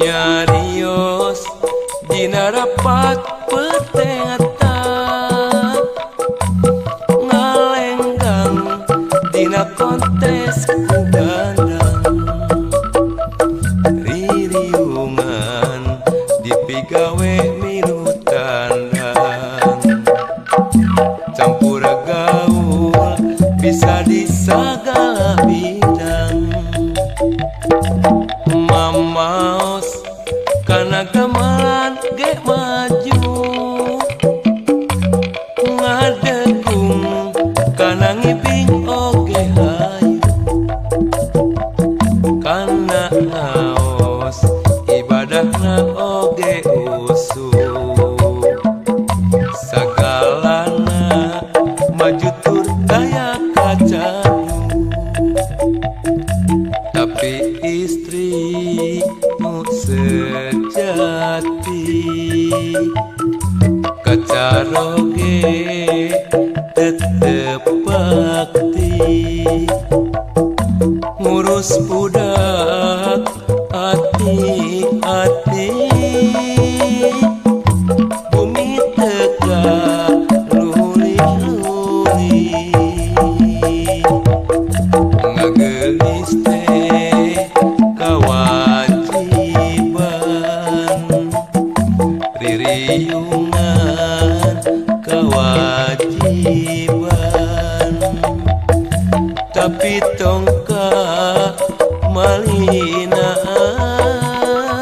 Nyarios dina rapat peteta ngalenggang dina kontes ku gandang ririungan dipigawe milu tandang campur gaul bisa di sagala bidang mamaos kana gamelan ge maju ngadegung kana ngibing oge hayu kana ngaos ibadahna oge usul sagalana maju tur daya kacanu tapi istri nu sejati kacaroge tetep bakti ngurus budak hati-hati bumi teka luli-luli ngagelis teh kewajiban ririungan kewajiban tapi tongka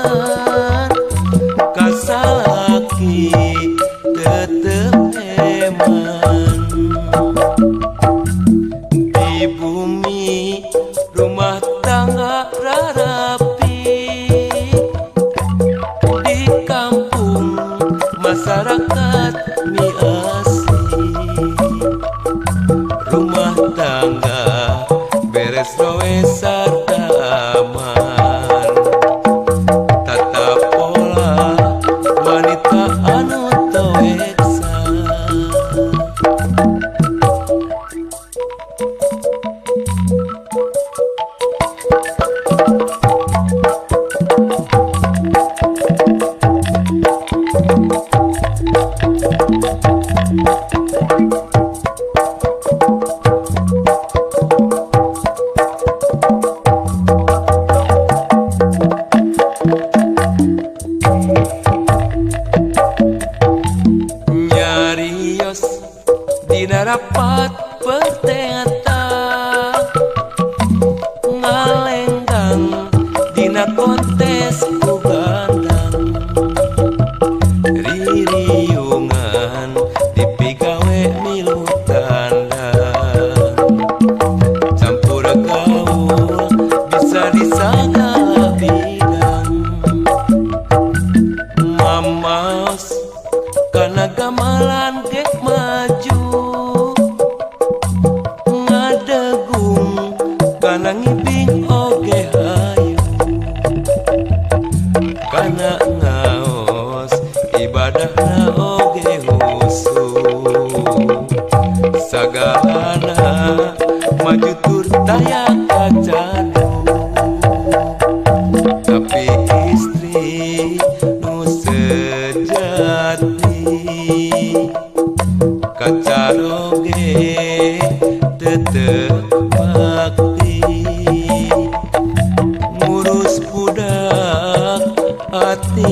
malinaan kasalaki tetep eman di bumi rumah tangga rarapi di kampung masyarakat miasi rumah tangga beres roe sarta aman tata pola wanita anu toeksa. Nyarios dina rapat perteta ngalenggang dina kontes ku gandang ririungan dipigawe milu tandang campur gaul bisa di sagala bidang mamaos kana gamelan ge maju ngadegung kana ngibing oge hayu kana ngaos ibadahna oge husu sagalana maju tur taya kacanu tapi istri nu sejati kacaroge tetep bakti ngurus budak hati.